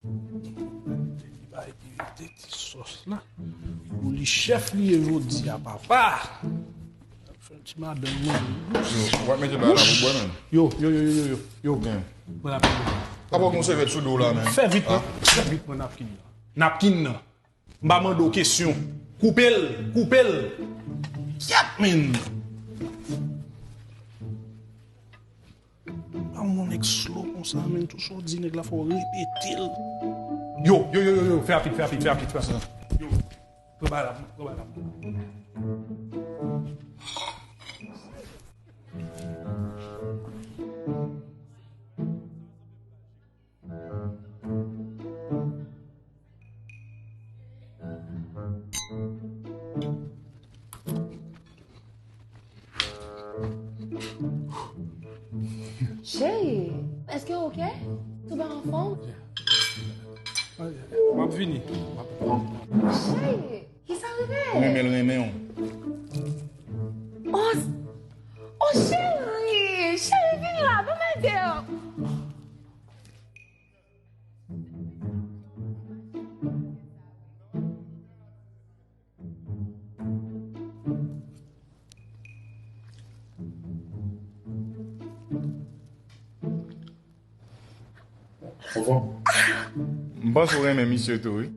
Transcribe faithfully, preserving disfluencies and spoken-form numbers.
Li bay verite ti sòs la. Pou li chèf li ye jodi a, papa. Fè ti madanm mwen. Yo, w ap mete bagay la pou bwè menm. Yo, yo, yo, yo, yo, yo. Gen. Mwen ap Apa w gen yon sèvyèt sou do w la menm? Fè vit, non. Fè vit, mwen, napkin nan. Napkin nan. M pa mande w kesyon. Koupe l, koupe l. Yap, men. Pa yon nèg slow konsa, men, tou sa w di nèg la, fò w repete l. Yo, yo, yo, yo, yo, fè rapid, fè rapid, fè rapid, fè rapid. Yo, pran bagay la, pran bagay la. Cheri, èske w oke? Ou pa anfòm? M ap vini. Cheri, kisa rive? Ou renmen l renmen w. Oh, oh cheri, cheri, vin la, ban m ede w. Anfòm? M panse w renmen misye tou, wi.